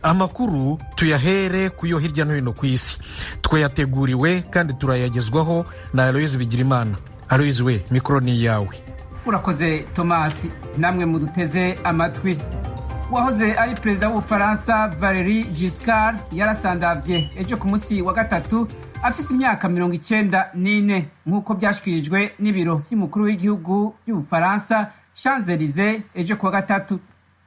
Amakuru tuyahere ku yo hirya no hino ku isi. Twayateguriwe kandi turayagezwaho na Aloyizi Bigirimana. Aloyizi we, mikoro ni iyawe. Urakoze Tomasi, namwe muduteze amatwi. Uwahoze ari perezida w'Ubufaransa Valéry Giscard yarasandavye ejo ku munsi wa gatatu afise imyaka 94, nk'uko vyashikirijwe n'ibiro vy'umukuru w'igihugu by'Ubufaransa Champs-Élysées ejo kuwa gatatu.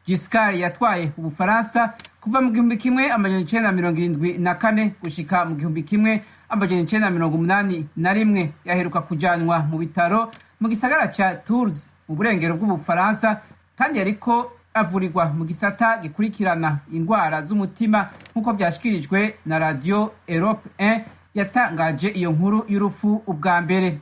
Giscard yatwaye Ubufaransa kuva mu 1974 gushika mu 1981. Yaheruka kujanwa mu bitaro mu gisagara ca Tours mu burengero bw'Ubufaransa, kandi yariko avurirwa mu gisata gikurikirana indwara z'umutima, nk'uko vyashikirijwe na Radio Europe 1 yatangaje iyo nkuru y'urupfu ubwa mbere.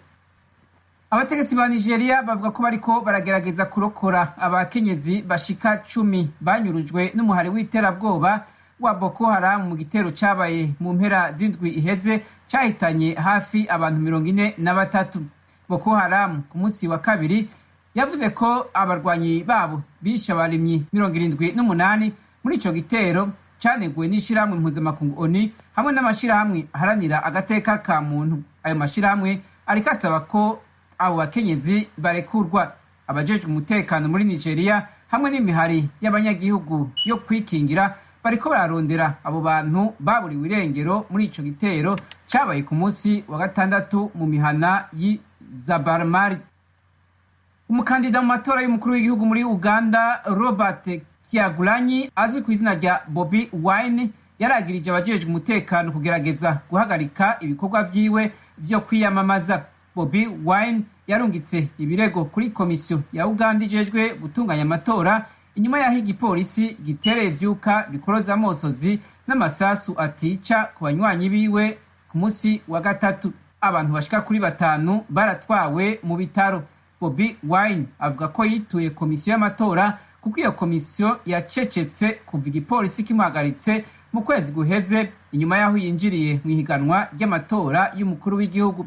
Abategetsi ba Nigeria bavuga ko bariko baragerageza kurokora abakenyezi bashika 10 banyurujwe n'umuhari w'iterabwoba wa Boko Haram mu gitero cabaye mu mpera z'indwi iheze cahitanye hafi abantu 43. Boko Haram ku munsi wa kabiri yavuze ko abarwanyi babo bishe abarimyi 78 muri ico gitero caneguwe n'ishirahamwe mpuzamakungu ONU hamwe n'amashirahamwe aharanira agateka ka muntu. Ayo mashirahamwe ariko asaba ko abo bakenyezi barekurwa. Abajejwe umutekano muri Nigeria hamwe n'imihari y'abanyagihugu yo kwikingira bariko bararondera abo bantu baburiwe irengero muri ico gitero cabaye ku munsi wa gatandatu mu mihana y'i Zabarmari. Umukandida mu matora y'umukuru w'igihugu muri Uganda Robert Kyagulanyi azwi ku izina rya Bobi Wine yaragirije abajejwe umutekano kugerageza guhagarika ibikorwa vyiwe vyo kwiyamamaza. Bobi Wine yarungitse ibirego kuri komisiyo ya Uganda ijejwe gutunganya amatora inyuma y'aho igipolisi gitereye ivyuka bikoroza amosozi n'amasasu atica ku banywanyi biwe ku munsi wa gatatu. Abantu bashika kuri batanu baratwawe mu bitaro. Bobi Wine avuga ko yituye komisiyo y'amatora kuko iyo komisiyo yacecetse kuva igipolisi kimuhagaritse mu kwezi guheze inyuma y'aho yinjiriye mu ihiganwa ry'amatora y'umukuru w'igihugu.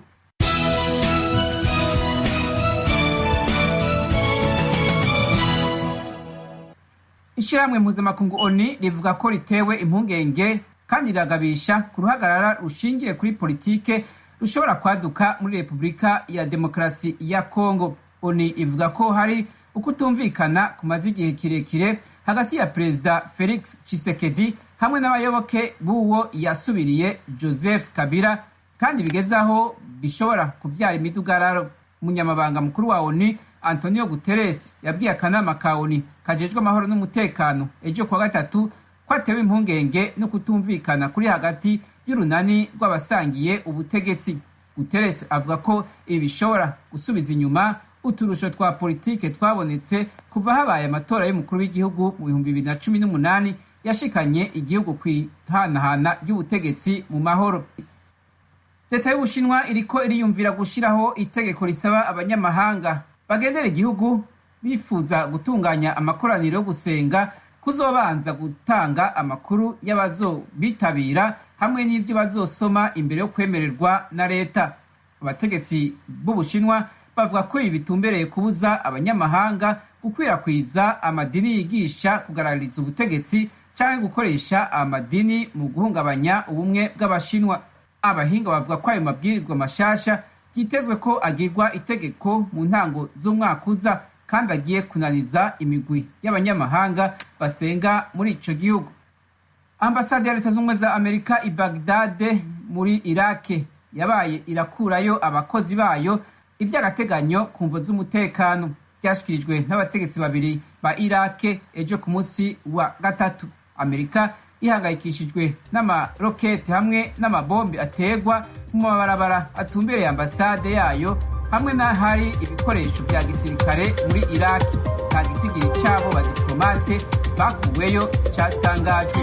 Ishirahamwe mpuzamakungu ONU rivuga ko ritewe impungenge kandi riragabisha ku ruhagarara rushingiye kuri politike rushobora kwaduka muri Repubulika ya Demokarasi ya Kongo. ONU ivuga ko hari ukutumvikana kumaze igihe kirekire hagati ya Perezida Felix Tshisekedi hamwe n'abayoboke b'uwo yasubiriye Joseph Kabila, kandi bigeze aho bishobora kuvyara imidugararo. Umunyamabanga mukuru wa ONU Antonio Guterres yabwiye akanama ka ONU kajejwe amahoro n'umutekano ejo kuwa gatatu ko atewe impungenge no kutumvikana kuri hagati y'urunani rw'abasangiye ubutegetsi. Guterres avuga ko ibi bishobora gusubiza inyuma uturusho twa politike twabonetse kuva habaye amatora y'umukuru w'igihugu mu 2018 yashikanye igihugu kw'ihanahana ry'ubutegetsi mu mahoro. Leta y'Ubushinwa iriko iriyumvira gushiraho itegeko risaba abanyamahanga bagendera igihugu bifuza gutunganya amakoraniro yo gusenga kuzobanza gutanga amakuru y'abazobitabira hamwe n'ivyo bazosoma imbere yo kwemererwa na leta. Abategetsi b'Ubushinwa bavuga ko ibi bitumbereye kubuza abanyamahanga gukwirakwiza amadini yigisha kugaragariza ubutegetsi canke gukoresha amadini mu guhungabanya ubumwe bw'Abashinwa. Abahinga bavuga ko ayo mabwirizwa mashasha vyitezwe ko agirwa itegeko mu ntango z'umwaka uza, kandi agiye kunaniza imigwi y'abanyamahanga basenga muri ico gihugu. Ambasade ya Leta z'Ubumwe za Amerika i Bagdad muri Irake yabaye irakurayo abakozi bayo ivy'agateganyo ku mvo z'umutekano, vyashikirijwe n'abategetsi babiri ba Irake ejo ku munsi wa gatatu. Amerika ihangayikishijwe n'amarokete hamwe n'amabombe ategwa mu mabarabara atumbereye ambasade yayo hamwe n'ahari ibikoresho vya gisirikare muri Iraki. Nta gitigiri c'abo badiplomate bakuweyo catangajwe.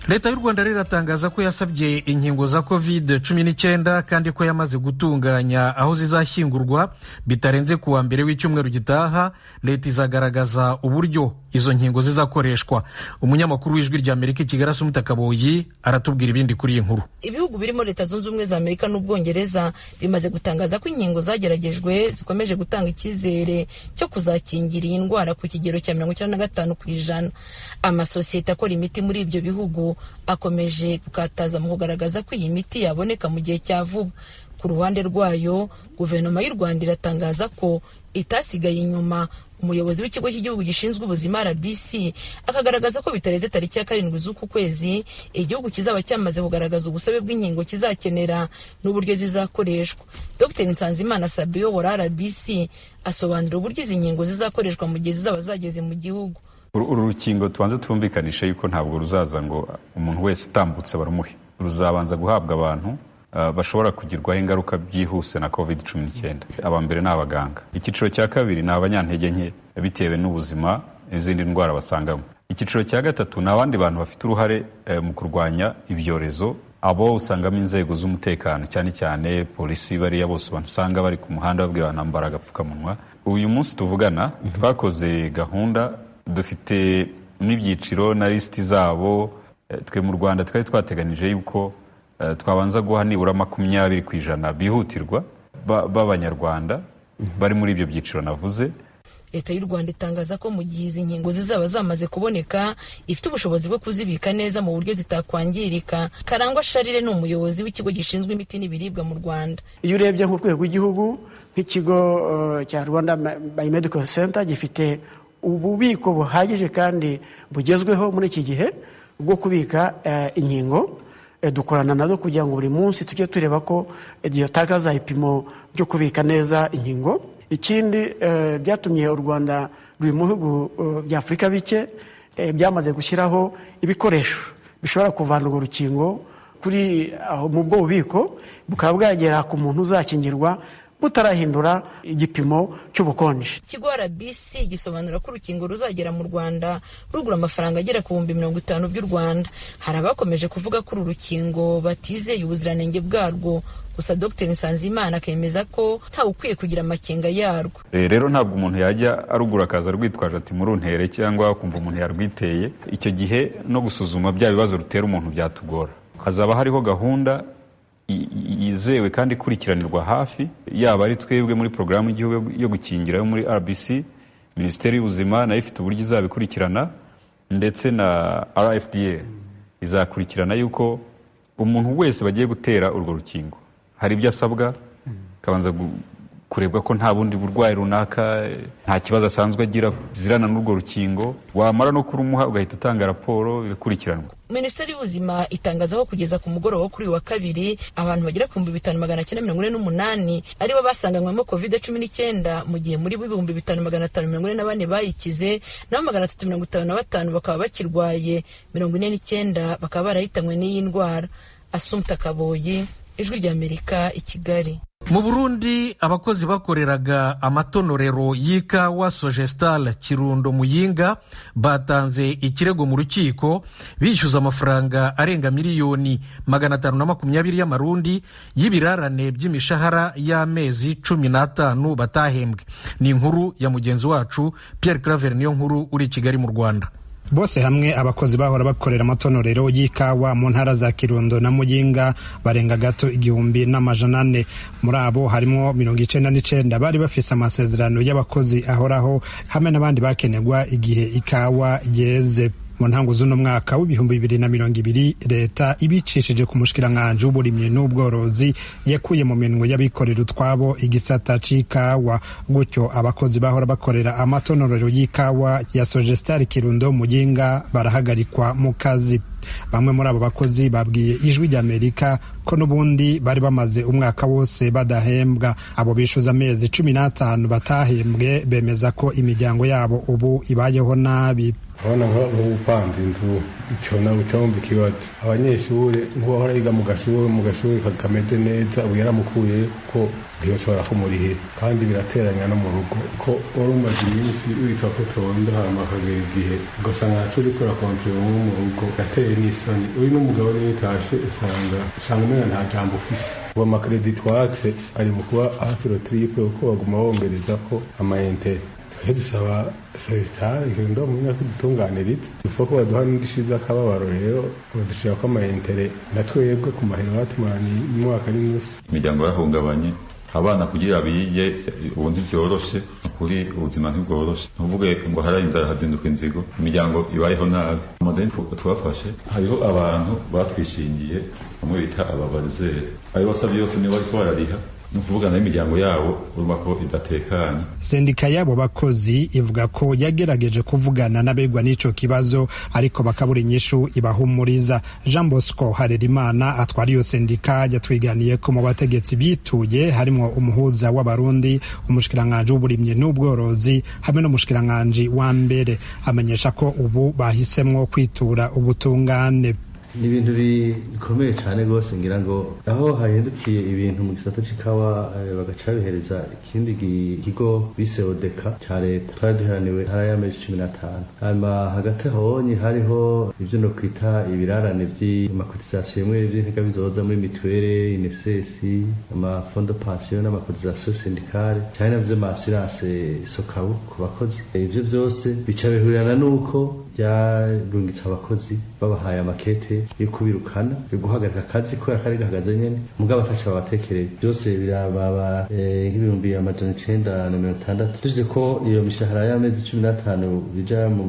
Leta y'u Rwanda rero iratangaza ko yasabye inkingo za COVID-19 kandi ko yamaze gutunganya aho zizashyingurwa. Bitarenze kuwa mbere w'icyumweru gitaha, leta izagaragaza uburyo izo nkingo zizakoreshwa. Umunyamakuru w'Ijwi rya Amerika i Kigali, Asumta Kaboyi, aratubwira ibindi kuri iyi nkuru. Ibihugu birimo Leta Zunze Ubumwe za Amerika n'Ubwongereza bimaze gutangaza ko inkingo zageragejwe zikomeje gutanga icyizere cyo kuzakingira iyi ndwara ku kigero cya 95%. Amasosiyete akora imiti muri ibyo bihugu akomeje gukataza mu kugaragaza ko iyi miti yaboneka mu gihe cya vuba. Ku ruhande rwayo, Guverinoma y'u Rwanda iratangaza ko itasigaye inyuma. Umuyobozi w'Ikigo cy'Igihugu gishinzwe Ubuzima, RBC, akagaragaza ko bitarenze tariki ya 7 z'uku kwezi igihugu kizaba cyamaze kugaragaza ubusabe bw'inkingo kizakenera n'uburyo zizakoreshwa. Dr Nsanzimana Sabi uyobora RBC asobanura uburyo izi nkingo zizakoreshwa mu gihe zizaba zageze mu gihugu. Uru rukingo, tubanze twumvikanishe yuko ntabwo ruzaza ngo umuntu wese utambutse barumuhe. Ruzabanza guhabwa abantu bashobora kugirwaho ingaruka byihuse na COVID-19. Aba mbere ni abaganga, icyiciro cya kabiri ni abanyantege nke bitewe n'ubuzima n'izindi ndwara basangamo, icyiciro cya gatatu ni abandi bantu bafite uruhare mu kurwanya ibyorezo. Abo usangamo inzego z'umutekano, cyane cyane polisi, bariya bose abantu usanga bari ku muhanda babwira abantu ambara agapfukamunwa. Uyu munsi tuvugana twakoze gahunda, dufite n'ibyiciro na lisiti zabo. Twe mu Rwanda twari twateganije yuko twabanza guha nibura 20% bihutirwa b'Abanyarwanda bari muri ibyo byiciro navuze. Leta y'u Rwanda itangaza ko mu gihe izi nkingo zizaba zamaze kuboneka, ifite ubushobozi bwo kuzibika neza mu buryo zitakwangirika. Karangwa Sharire ni umuyobozi w'Ikigo gishinzwe Imiti n'Ibiribwa mu Rwanda. Iyo urebye nk'urwego rw'igihugu, nk'ikigo cya Rwanda Biomedical Center gifite ububiko buhagije kandi bugezweho muri iki gihe bwo kubika inkingo. Dukorana nazo kugira ngo buri munsi tujye tureba ko dutakaza ibipimo byo kubika neza inkingo. Ikindi byatumye u Rwanda ruri mu bihugu bya Afurika bike byamaze gushyiraho ibikoresho bishobora kuvana urwo rukingo kuri aho mu bwo bubiko, bukaba bwagera ku muntu uzakingirwa butarahindura igipimo cy'ubukonje. Ikigo RBC gisobanura ko urukingo ruzagera mu Rwanda rugura amafaranga agera ku 50,000 by'u Rwanda. Hari abakomeje kuvuga ko uru rukingo batizeye ubuziranenge bwarwo, gusa Dr Nsanzimana akemeza ko ntawe ukwiye kugira amakenga yarwo. Rero ntabwo umuntu yajya arugura akaza rwitwaje ati muruntere, cyangwa kumva umuntu yarwiteye. Icyo gihe no gusuzuma bya bibazo rutera umuntu byatugora. Hazaba hariho gahunda yizewe kandi ikurikiranirwa hafi, yaba ari twebwe muri porogaramu y'igihugu yo gukingira yo muri RBC, Minisiteri y'Ubuzima nayo ifite uburyo izabikurikirana, ndetse na RFDA izakurikirana yuko umuntu wese bagiye gutera urwo rukingo hari ibyo asabwa, akabanza kurebwa ko nta bundi burwayi runaka, nta kibazo asanzwe agira zirana n'urwo rukingo. Wamara no kurumuha ugahita utanga raporo, bigakurikiranwa. Minisiteri y'Ubuzima itangaza ko kugeza ku mugoroba wo kuri uyu wa kabiri abantu bagera ku 5948 aribo basanganywemo COVID-19, mu gihe muri bo 5544 bayikize, naho 355 bakaba bakirwaye, 49 bakaba barahitanywe n'iyi ndwara. Asumta Kaboyi, Ijwi ry'Amerika, i Kigali. Mu Burundi, abakozi bakoreraga amatonorero y'ikawa Sogestal Kirundo Muyinga batanze ikirego mu rukiko bishyuza amafaranga arenga 520,000,000 y'amarundi y'ibirarane by'imishahara y'amezi 15 batahembwe. Ni inkuru ya mugenzi wacu Pierre Claver niyo nkuru uri i Kigali mu Rwanda. Bose hamwe, abakozi bahora bakorera amatonorero y'ikawa mu ntara za Kirundo na Muyinga barenga gato 1400. Muri abo harimo 99 bari bafise amasezerano y'abakozi ahoraho, hamwe n'abandi bakenerwa igihe ikawa yeze. Mu ntango z'uno mwaka w'2020, leta ibicishije ku mushikiranganji w'Uburimyi n'Ubworozi yakuye mu minwe y'abikorera utwabo igisata c'ikawa. Gutyo abakozi bahora bakorera amatonorero y'ikawa ya Sogestar Kirundo Muyinga barahagarikwa mu kazi. Bamwe muri abo bakozi babwiye Ijwi ry'Amerika ko n'ubundi bari bamaze umwaka wose badahembwa. Abo bishuza amezi 15 batahembwe bemeza ko imiryango yabo ubu ibayeho nabi. Urabona nk'upanze inzu icyo nawe ucumva ikibazo. Abanyeshuri nk'uwahora yiga mu gashuri kameze neza ubu yaramukuye kuko ntiyoshobora kumurihira, kandi birateranya no mu rugo ko wari umaze iminsi witwa ko utonda, hanyuma akagera igihe ugasanga ntaco uriko urakontorora nko mu rugo. Yateye n'isoni uri n'umugabo niyo utashe usanga umenga nta jambo ufise. Ubu amakredi twatse ari mu kuba hafi rotripe kuko baguma bongereza ko ama intere. Twe dusaba sositari ndo mu myaka idutunganiriza ifu ko baduha n'indishyi z'akababaro, rero badushira ko ama intere na twebwe ku mahera batumaranye umwaka n'inusu. Imiryango yarahungabanye, abana kugira bige ubu ntibyoroshe, ukuri ubuzima ntibworoshe, ntuvuge ngo haraye inzara hazinduka inzigo, imiryango ibayeho nabi. Amadeni twafashe hariho abantu batwishingiye bamwe bita ababarizeri, ayo basabye yose nibo bariko barariha, ni ukuvugana n'imiryango yabo urumva ko idatekanye. Sendika y'abo bakozi ivuga ko yagerageje kuvugana n'abegwa n'ico kibazo ariko bakabura inyishu ibahumuriza. Jean Bosco Harerimana atwara iyo sendika yatwiganiye ko mu bategetsi bituye harimwo umuhuza w'Abarundi, umushikiranganji w'uburimyi n'ubworozi hamwe n'umushikiranganji wa mbere. Amenyesha ko ubu bahisemwo kwitura ubutungane. Ni ibintu bikomeye cyane rwose, ngira ngo aho hahindukiye ibintu mu gisata c'ikawa bagaca bihereza ikindi kigo bise odeka ca leta. Twari duheraniwe hari y'amezi 15, hanyuma hagati honye hariho ivyo no kwita ibirarane vy'amakotisasiyo imwe vy'intega bizoza muri mituwere, inesesi, amafondo pensiyo n'amakotisasiyo sindikale cyane navyo ma-assurance sokabu ku bakozi. Ivyo vyose bica bihurirana n'uko byarungitse abakozi babahaye amakete yo kubirukana, yo guhagarika akazi kubera kari gahagaze nyene, mugabo ataco babatekereye. Byose birababa 960,000. Tuzi ko iyo mishahara y'amezi 15 bija mu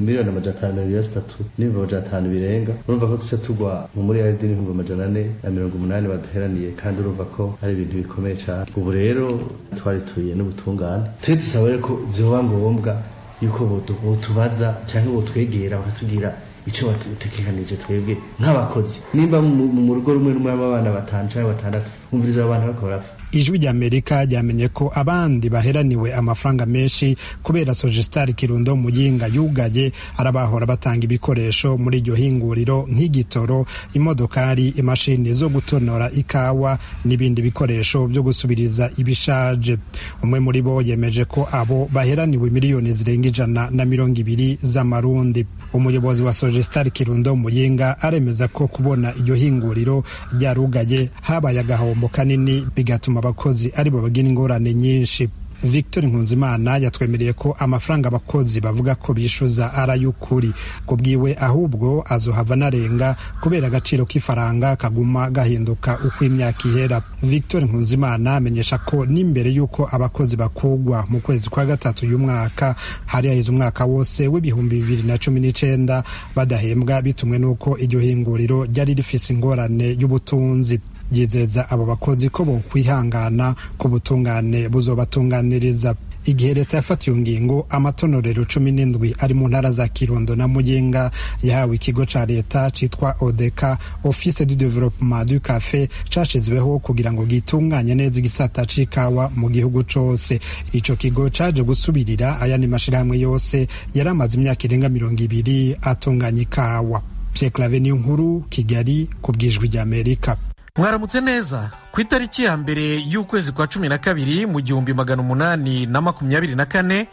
miliyoni 533,500 birenga, urumva ko tuca tugwa mu miliyaridi 480,000 baduheraniye, kandi urumva ko ari ibintu bikomeye cane. Ubu rero twarituye n'ubutungane, twe dusaba ko vyoba ngombwa yuko botubaza canke botwegera bakatubwira ico batekekanije twebwe nk'abakozi. Nimba mu rugo rumwe rumwe abana 5 canke 6, umviriza abantu bariko barapfa. Ijwi ry'Amerika ryamenye ko abandi baheraniwe amafaranga menshi kubera Sogestar Kirundo Muyinga yugaye arabahora batanga ibikoresho muri iryo hinguriro nk'igitoro, imodokari, imashini zo gutonora ikawa n'ibindi bikoresho byo gusubiriza ibishaje. Umwe muri bo yemeje ko abo baheraniwe miliyoni zirenga 120 z'amarundi. Umuyobozi wa Sogestar Kirundo Muyinga aremeza ko kubona iryo hinguriro ryarugaye habaye agahombo kanini, bigatuma abakozi aribo bagira ingorane nyinshi. Victor Nkunzimana yatwemereye ko amafaranga abakozi bavuga ko bishuza arayukuri kubwiwe, ahubwo azohava narenga kubera agaciro k'ifaranga kaguma gahinduka uko imyaka ihera. Victor Nkunzimana amenyesha ko n'imbere y'uko abakozi bakugwa mu kwezi kwa gatatu y'umwaka hari haheze umwaka wose w'2019 badahembwa, bitumwe n'uko iryo hinguriro ryari rifise ingorane y'ubutunzi. Yizeza abo bakozi ko bokwihangana ku butungane buzobatunganiriza. Igihe leta yafatiye ngingo, amatonorero 17 ari mu ntara za Kirundo na Muyinga yahawe ikigo ca leta citwa ODECA, Office du Développement du Café, cashizweho kugira ngo gitunganye neza igisata c'ikawa mu gihugu cose. Ico kigo caje gusubirira ayandi mashirahamwe yose yaramaze imyaka irenga 20 atunganya ikawa. Pierre Claver Niyonkuru, Kigali, ku bw'Ijwi ry'Amerika. Mwaramutse neza. Ku itariki ya mbere y'ukwezi kwa 12 mu 1824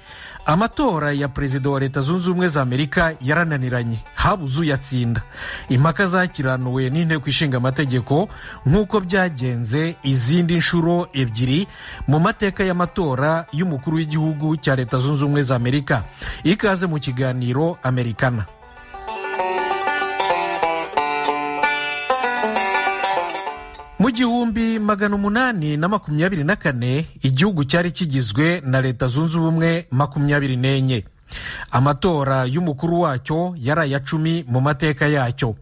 amatora ya perezida wa Leta Zunze Ubumwe za Amerika yarananiranye, habuze uyatsinda. Impaka zakiranuwe n'inteko ishinga amategeko nk'uko byagenze izindi nshuro 2 mu mateka y'amatora y'umukuru w'igihugu cya Leta Zunze Ubumwe za Amerika. Ikaze mu kiganiro Amerikana. Mu 1824 igihugu cyari kigizwe na Leta Zunze Ubumwe 24. Amatora y'umukuru wacyo yari aya 10 mu mateka yacyo.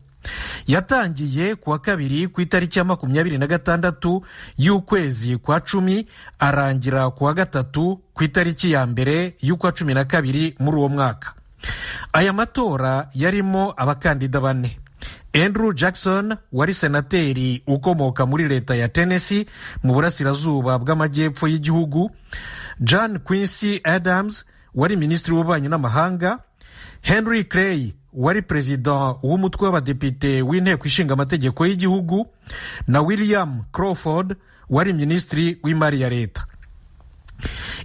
Yatangiye kuwa kabiri ku itariki ya 26 y'ukwezi kwa 10, arangira kuwa gatatu ku itariki ya mbere y'ukwa 12 muri uwo mwaka. Aya matora yarimo abakandida bane: Andrew Jackson wari senateri ukomoka muri leta ya Tennessee mu burasirazuba bw'amajyepfo y'igihugu, John Quincy Adams wari minisitiri w'ububanyi n'amahanga, Henry Clay wari perezida w'umutwe w'abadepite w'inteko ishinga amategeko y'igihugu, na William Crawford wari minisitiri w'imari ya leta.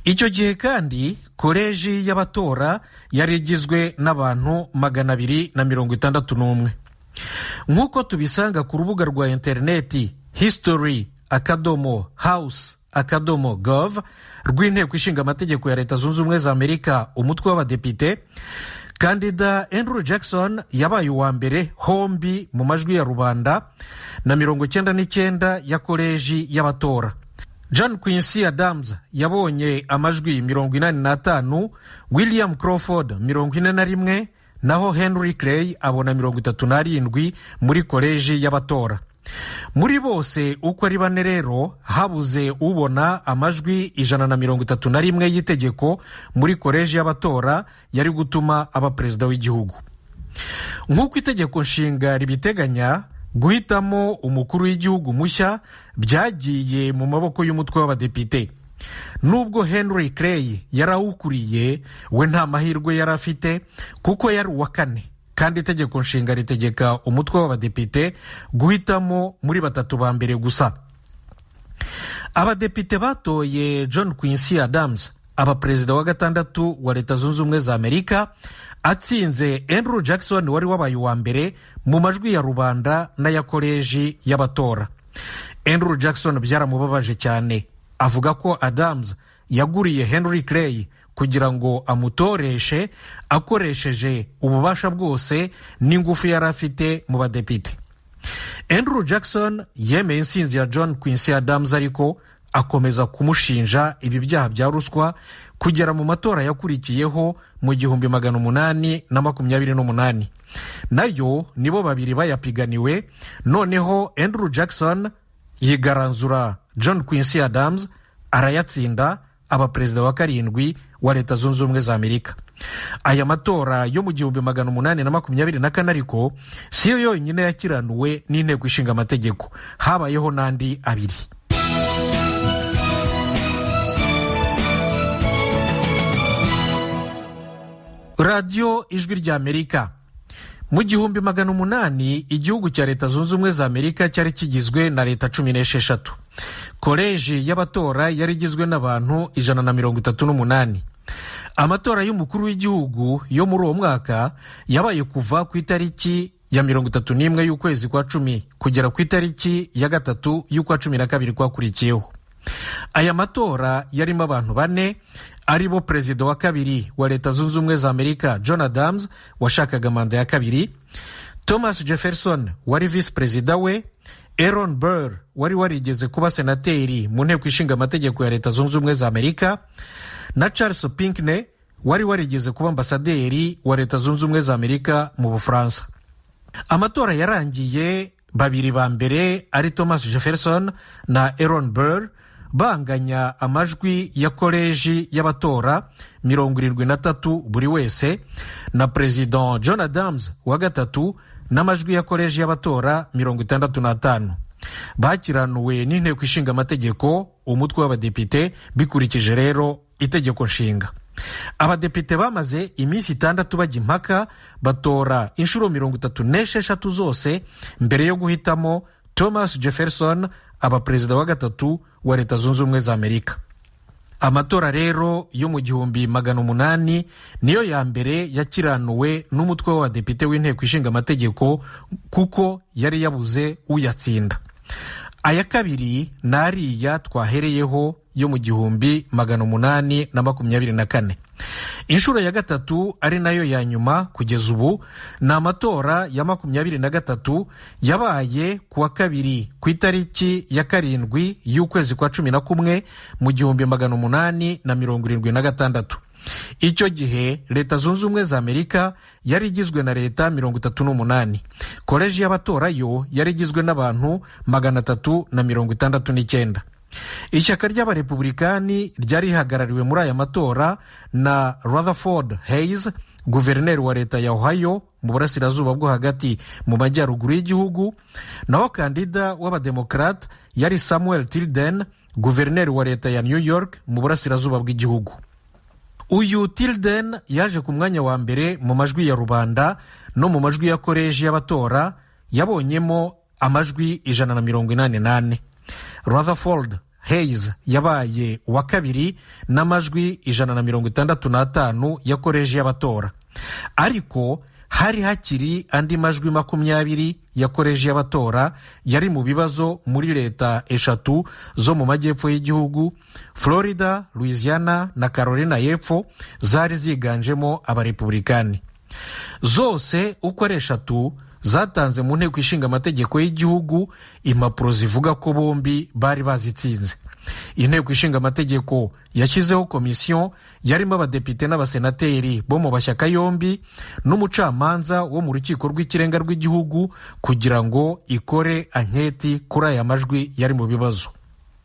Icyo gihe kandi koleji y'abatora yari igizwe n'abantu 261. Nk'uko tubisanga ku rubuga rwa interineti history.house.gov rw'inteko ishinga amategeko ya Leta Zunze Ubumwe za Amerika, umutwe w'abadepite, kandida Andrew Jackson yabaye uwa mbere hombi mu majwi ya rubanda na 99 ya koleji y'abatora. John Quincy Adams yabonye amajwi 85, William Crawford 41, naho Henry Clay abona 37 muri koleji y'abatora. Muri bose uko ari bane rero habuze ubona amajwi 131 y'itegeko muri koleji y'abatora yari gutuma aba perezida w'igihugu. Nk'uko itegeko nshinga ribiteganya, guhitamo umukuru w'igihugu mushya byagiye mu maboko y'umutwe w'abadepite. Nubwo Henry Clay yarawukuriye, we nta mahirwe yari afite kuko yari uwa kane, kandi itegeko nshinga ritegeka umutwe w'abadepite guhitamo muri batatu ba mbere gusa. Abadepite batoye John Quincy Adams aba perezida wa gatandatu wa Leta Zunze Ubumwe za Amerika, atsinze Andrew Jackson wari wabaye uwa mbere mu majwi ya rubanda n'aya koleji y'abatora. Andrew Jackson byaramubabaje cyane, avuga ko Adams yaguriye Henry Clay kugira ngo amutoreshe akoresheje ububasha bwose n'ingufu yari afite mu badepite. Andrew Jackson yemeye insinzi ya John Quincy Adams, ariko akomeza kumushinja ibi byaha bya ruswa kugera mu matora yakurikiyeho mu 1828. Nayo nibo babiri bayapiganiwe, noneho Andrew Jackson yigaranzura John Quincy Adams arayatsinda, aba perezida wa karindwi wa Leta Zunze Ubumwe za Amerika. Aya matora yo mu 1824 ariko siyo yonyine yakiranuwe n'inteko ishinga amategeko, habayeho n'andi abiri. Radio Ijwi rya Amerika. Mu 1800 igihugu cya Leta Zunze Ubumwe za Amerika cyari kigizwe na leta 16. Koleji y'abatora yari igizwe n'abantu 138. Amatora y'umukuru w'igihugu yo muri uwo mwaka yabaye kuva ku itariki ya 31 y'ukwezi kwa 10 kugera ku itariki ya 3 y'ukwa 12 kwakurikiyeho. Aya matora yarimo abantu bane, aribo perezida wa kabiri wa Leta Zunze Ubumwe za Amerika John Adams washakaga manda ya kabiri, Thomas Jefferson wari vice perezida we, Aaron Burr wari warigeze kuba senateri mu nteko ishinga amategeko ya Leta Zunze Ubumwe za Amerika, na Charles Pinckney wari warigeze kuba ambasaderi wa Leta Zunze Ubumwe za Amerika mu Bufaransa. Amatora yarangiye babiri ba mbere ari Thomas Jefferson na Aaron Burr banganya amajwi ya koleji y'abatora 73 buri wese, na President John Adams wa gatatu n'amajwi ya koleji y'abatora 65. Bakiranuwe n'inteko ishinga amategeko umutwe w'abadepite bikurikije rero itegeko nshinga. Abadepite bamaze iminsi 6 bajya impaka, batora inshuro 36 zose mbere yo guhitamo Thomas Jefferson aba perezida wa gatatu wa Leta Zunze Ubumwe za Amerika. Amatora rero yo mu 1800 niyo ya mbere yakiranuwe n'umutwe w'abadepite w'inteko ishinga amategeko kuko yari yabuze uyatsinda. Aya kabiri nariya twahereyeho yo mu 1824. Inshuro ya gatatu ari nayo ya nyuma kugeza ubu ni amatora ya 23 yabaye kuwa kabiri ku itariki ya 7 y'ukwezi kwa 11 mu 1876. Icyo gihe Leta Zunze Ubumwe za Amerika yari igizwe na leta 38. Koleji y'abatora yo yari igizwe n'abantu 369. Ishyaka ry'abarepublikani ryari rihagarariwe muri aya matora na Rutherford Hayes, guverineri wa leta ya Ohio mu burasirazuba bwo hagati mu majyaruguru y'igihugu, naho kandida w'abademokrate yari Samuel Tilden, guverineri wa leta ya New York mu burasirazuba bw'igihugu. Uyu Tilden yaje ku mwanya wa mbere mu majwi ya rubanda no mu majwi ya koleji y'abatora, yabonyemo amajwi 184. Rutherford Hayes yabaye uwa kabiri n'amajwi 165 ya koleji y'abatora. Ariko hari hakiri andi majwi 20 ya koleji y'abatora yari mu bibazo muri leta 3 zo mu majyepfo y'igihugu, Florida, Louisiana na Carolina y'Epfo, zari ziganjemo abarepublikani. Zose uko ari 3 zatanze mu nteko ishinga amategeko y'igihugu impapuro zivuga ko bombi bari bazitsinze. Inteko ishinga amategeko yashyizeho komisiyo yarimo abadepite n'abasenateri bo mu mashyaka yombi n'umucamanza wo mu rukiko rw'ikirenga rw'igihugu kugira ngo ikore anketi kuri aya majwi yari mu bibazo.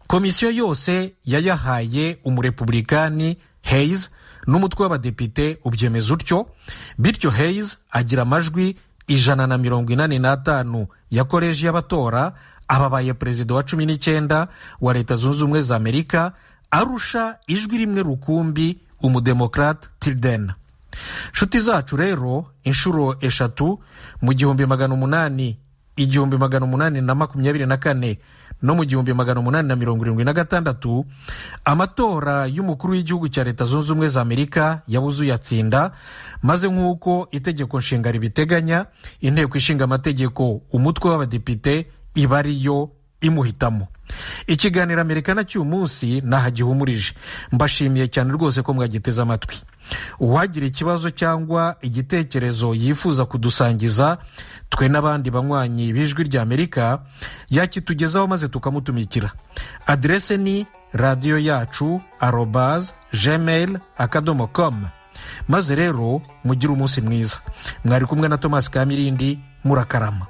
Komisiyo yose yayahaye umurepublikani Hayes n'umutwe w'abadepite ubyemeza utyo, bityo Hayes agira amajwi 185 ya koleji y'abatora, ababaye perezida wa 19 wa Leta Zunze Ubumwe za Amerika, arusha ijwi rimwe rukumbi umudemokrate Tilden. Nshuti zacu rero, inshuro 3 mu 1800, 1824 no mu 1876, amatora y'umukuru w'igihugu cya Leta Zunze Ubumwe za Amerika yabuze uyatsinda, maze nk'uko itegeko nshinga ribiteganya, inteko ishinga amategeko umutwe w'abadepite iba ariyo imuhitamo. Ikiganiro Amerikana cy'uyu munsi nahagihumurije. Mbashimiye cyane rwose ko mwagiteze amatwi. Uwagira ikibazo cyangwa igitekerezo yifuza kudusangiza twe n'abandi banywanyi b'Ijwi rya Amerika, yakitugezaho maze tukamutumikira. Adrese ni radiyo yacu @gmail.com. Maze rero mugire umunsi mwiza. Mwari kumwe na Thomas Kamirindi, murakarama.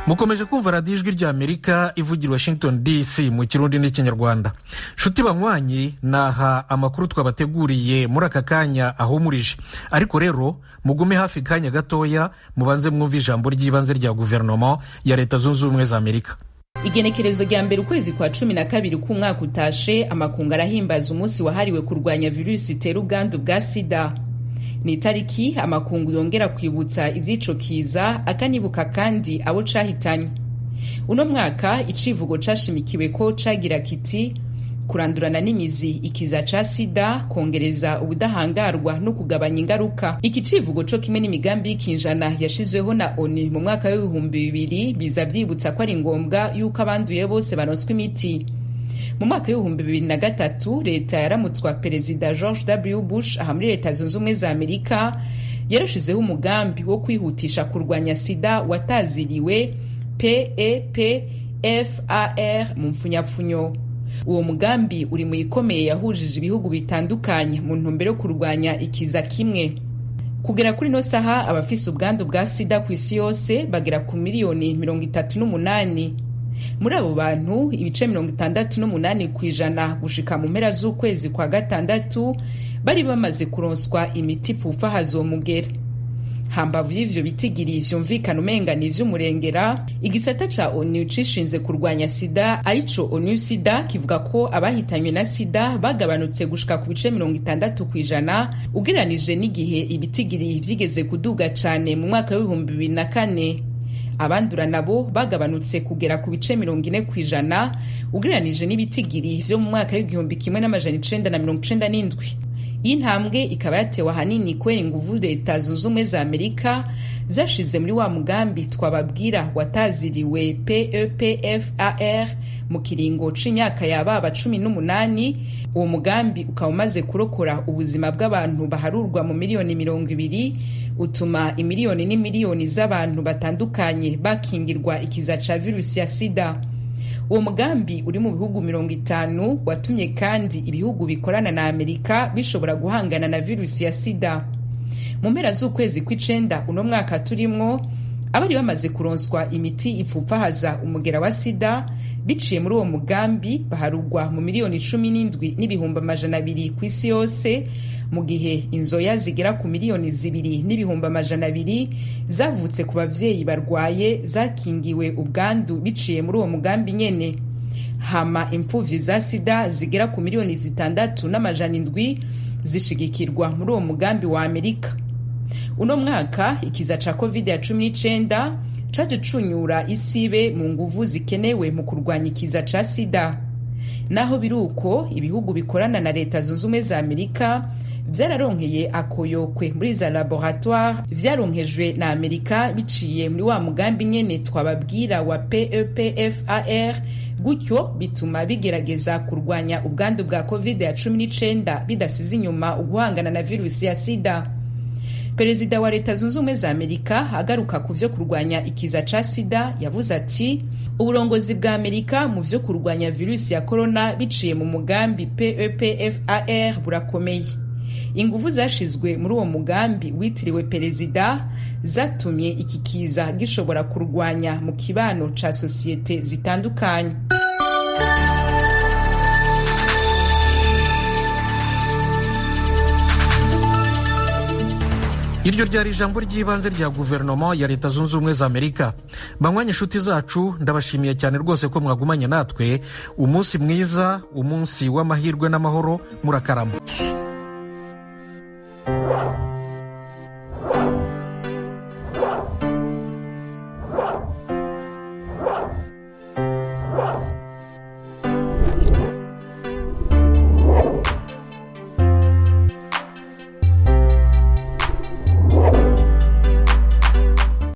Mukomeje kumva radiyo Ijwi rya Amerika ivugira Washington DC mu Kirundi n'iKinyarwanda. Nshuti banywanyi, naha amakuru twabateguriye muri aka kanya ahumurije. Ariko rero mugume hafi kanya gatoya mubanze mwumve ijambo ry'ibanze rya guverinoma ya Leta Zunze Ubumwe za Amerika. Igenekerezo rya mbere ukwezi kwa 12 k'umwaka utashe, amakungu arahimbaza umunsi wahariwe kurwanya virusi itera ubwandu bwa sida. Ni itariki amakungu yongera kwibutsa ivy'ico kiza, akanibuka kandi abo cahitanye. Uno mwaka icivugo cashimikiwe ko cagira kiti: kurandurana n'imizi ikiza ca sida, kongereza ubudahangarwa no kugabanya ingaruka. Iki civugo co kimwe n'imigambi y'ikinjana yashizweho na ONU mu mwaka w'2000 biza vyibutsa ko ari ngombwa yuko abanduye bose baronswa imiti. Mu mwaka w'2003 leta yaramutswa Perezida George W. Bush aha muri Leta Zunze Ubumwe za Amerika yarashizeho umugambi wo kwihutisha kurwanya sida wataziriwe PEPFAR mu mfunyapfunyo. Uwo mugambi uri mu ikomeye yahujije ibihugu bitandukanye mu ntumbero yo kurwanya ikiza kimwe. Kugera kuri no saha abafise ubwandu bwa sida ku isi yose bagera ku miliyoni 38. Muri abo bantu ibice 68% gushika mu mpera z'ukwezi kwa 6 bari bamaze kuronswa imiti ipfufahaza uwo mugera. Hambavu y'ivyo bitigiri vyumvikana umenga ni ivy'umurengera, igisata ca ONU cishinze kurwanya sida arico ONU sida kivuga ko abahitanywe na sida bagabanutse gushika ku bice 60% ugereranije n'igihe ibitigiri vyigeze kuduga cane mu mwaka w'2004. Abandura nabo bagabanutse kugera ku bice 40% ugereranije n'ibitigiri vyo mu mwaka w'1997. Iyi ntambwe ikaba yatewe ahanini kubera inguvu Leta Zunze Ubumwe za Amerika zashize muri wa mugambi twababwira wataziriwe PEPFAR mu kiringo c'imyaka yababa 18. Uwo mugambi ukaba umaze kurokora ubuzima bw'abantu baharurwa mu miliyoni 20, utuma imiliyoni n'imiliyoni z'abantu batandukanye bakingirwa ikiza ca virusi ya sida. Uwo mugambi uri mu bihugu 50 watumye kandi ibihugu bikorana na Amerika bishobora guhangana na virusi ya sida. Mu mpera z'ukwezi kw'icenda uno mwaka turimwo, abari bamaze kuronswa imiti ipfupfahaza umugera wa sida biciye muri uwo mugambi baharugwa mu miliyoni 17,200 ku isi yose, mu gihe inzoya zigera ku miliyoni 2,200 zavutse ku bavyeyi barwaye zakingiwe ubwandu biciye muri uwo mugambi nyene. Hama imfuvyi za sida zigera ku 6,700,000 zishigikirwa muri uwo mugambi wa Amerika. Uno mwaka ikiza ca covid ya 19 caje cunyura isibe mu nguvu zikenewe mu kurwanya ikiza ca sida. Naho biruko, ibihugu bikorana na Leta Zunze Ubumwe za Amerika vyararonkeye akoyokwe muri za laboratoire vyaronkejwe na Amerika biciye muri wa mugambi nyene twababwira wa PEPFAR, gutyo bituma bigerageza kurwanya ubwandu bwa covid ya 19 bidasize inyuma uguhangana na virusi ya sida. Perezida wa Leta Zunze Ubumwe za Amerika agaruka ku vyo kurwanya ikiza ca sida yavuze ati: "Uburongozi bwa Amerika mu vyo kurwanya virusi ya corona biciye mu mugambi PEPFAR burakomeye. Inguvu zashizwe muri uwo mugambi witiriwe perezida zatumye iki kiza gishobora kurwanya mu kibano ca sosiyete zitandukanye." Iryo ryari ijambo ry'ibanze rya guverinoma ya Leta Zunze Ubumwe za Amerika. Banywanye, inshuti zacu, ndabashimiye cyane rwose ko mwagumanye natwe. Umunsi mwiza, umunsi w'amahirwe n'amahoro, murakarama.